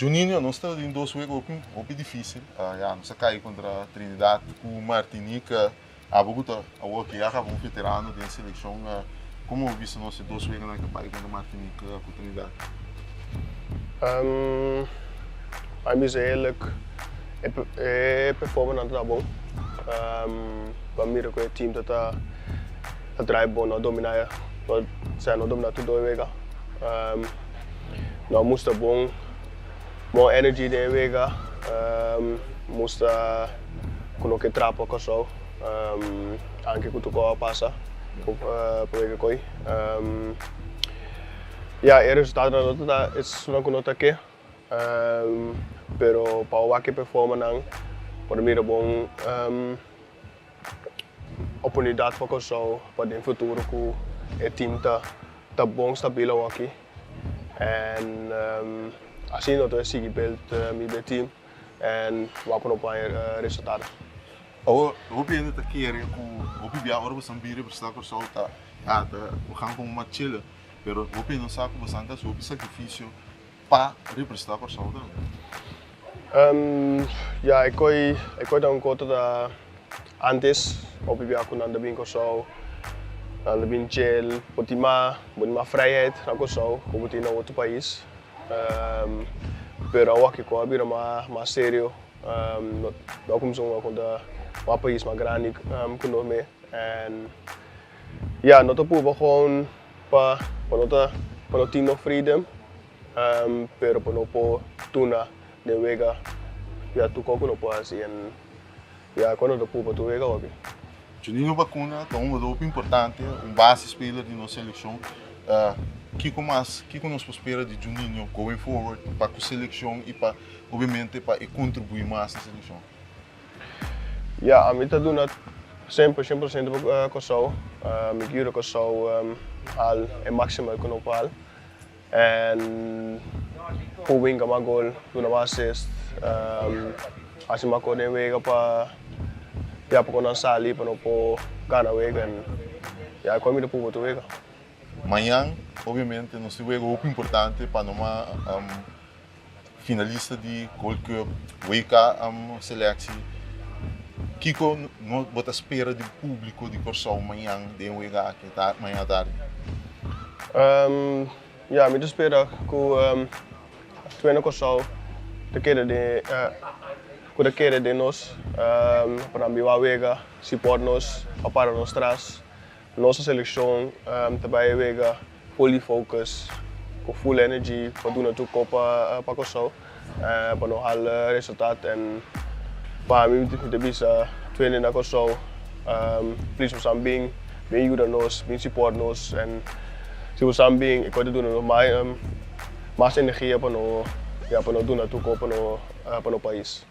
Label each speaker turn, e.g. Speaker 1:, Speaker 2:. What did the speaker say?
Speaker 1: Juninho, nos ta den dos wega hopi, hopi dificil. Ja, nos a cay contra Trinidad cu Martinica. Abo cu ta awor cu ya caba un veterano den seleccion, como bo bisa nos e dos weganan cu a bay contra Martinica cu Trinidad?
Speaker 2: A mi bisa eerlijk, e performance nan ta bon. Pa mira cu e team ta draai bon, no a domina, osea no a domina tur dos wega. No a mustra bon, bon energy den e wega. Mustra cu no ke trapa Kòrsou, anke cu tur cos a pasa pa wega koy. Ya, e resultadonan no ta esun cu no ta ke, pero pa wak e performa nan por mira bon oportunidad pa Kòrsou pa den futuro cu e team ta bon stabil awoki. En asina nos ta sigui build mi e team en wak no por haña resultado.
Speaker 1: Awor, hopi hende ta kere cu hopi bia ora boso bin representa Kòrsou ta, ah, ta we gaan gewoon maar chillen. Pero hopi hende no sa cu boso ta haci hopi sacrificio pa representa Kòrsou tambe.
Speaker 2: Ja, e koi ta un kos ta antes, hopi bia cu nan ta bin Kòrsou, nan ta bin chill, bo tin mas vrijheid na Kòrsou cu bo tin na otro pais. Pero awor cu a bira mas serio, no cuminsa contra un pais mas grandi cu nos mes. En ja, no ta purba gewoon pa no tin no freedom, pero pa no por tuna den wega, ja, tur cos cu no por haci en ja, cu no ta purba tur wega hopi.
Speaker 1: Juninho Bacuna ta un jugador importante, un basisspeler di nos seleccion. Kico mas, kico nos por spera di Juninho going forward pa e seleccion y pa, obviamente, pa contribui mas na seleccion?
Speaker 2: Ja, ami ta duna semper 100% pa Kòrsou. Mi ke Kòrsou haal e maximo ku nos por haal. En por winga mas gol, duna mas assist. Hasi mas kos den wega pa, ja, pa nan sali, pa nos por gana wega. En ja, ku mi ta purba tur wega.
Speaker 1: Mañan, obviamente, nos tin wega hopi importante pa numa finalista di Gold Cup, WK selectie. Kico no bo ta spera di publico di Kòrsou mañan den wega aki ta mañan tardi?
Speaker 2: Ja, mi ta spera ku tur na Kòrsou ta kere den ku ta kere den nos pa nan bin wega, support nos, pa para nos tras. Nos seleccion ta bay wega fully focus, cu full energy pa duna tur kos pa Kòrsou, pa nos haal resultato en pa mi ta bisa tur na Kòrsou, please, boso bin bin yuda nos, bin support nos, en si boso bin, e kos ta duna nos mas energia pa nos, ja, pa nos duna tur kos pa nos pais.